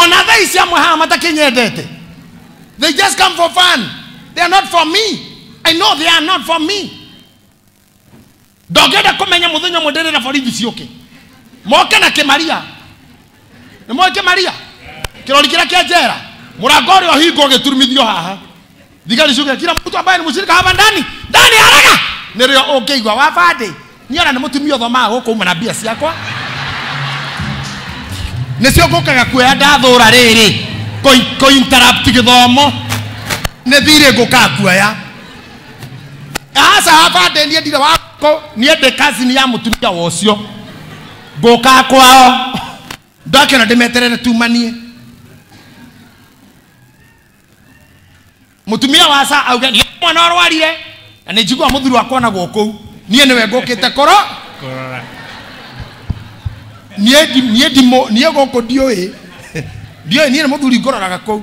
Ona thaa ici amwe haha matakinyendete. They just come for fun. They are not for me. I know they are not for me. Ndongenda kũmenya mũthenya ũmwe ndĩrĩ na borithi ciũke. Moke na Kĩmaria. Nĩ moĩ Kĩmaria? Kĩrori kĩrĩa kĩa njera. Mũrango ũrĩa ũhingwo ũgĩturumithio haha. Thigari ciuge kila mtu ambaye ni mshirika hapa ndani, ndani haraka. Nĩrĩo ũngĩigua wa bandĩ. Niĩ ona nĩ mũtumia ũthomaga gũkũ uma na mbia ciakwa. Nĩcio ngũkaga kuoya ndathũra rĩrĩ. Kũ interrupt gĩthomo. Nĩ thirĩ ngũkaga kuoya. Aca wabande niĩ ndirĩ wako, niĩ ndĩ cousin ya mũtumia wa ũcio. Ngũkaga kwao. Ndakĩona ndĩmeterere tumanie. Mũtumia wa ca auge niĩ mwana ũrwarire na nĩ njiguaga mũthuri wakwa onagwo kũu. Niĩ nĩwe ngũkĩte kũrora. Niĩ gũkũ ndiũĩ. Ndiũĩ niĩ nĩ mũthuri ngũroraga kũu.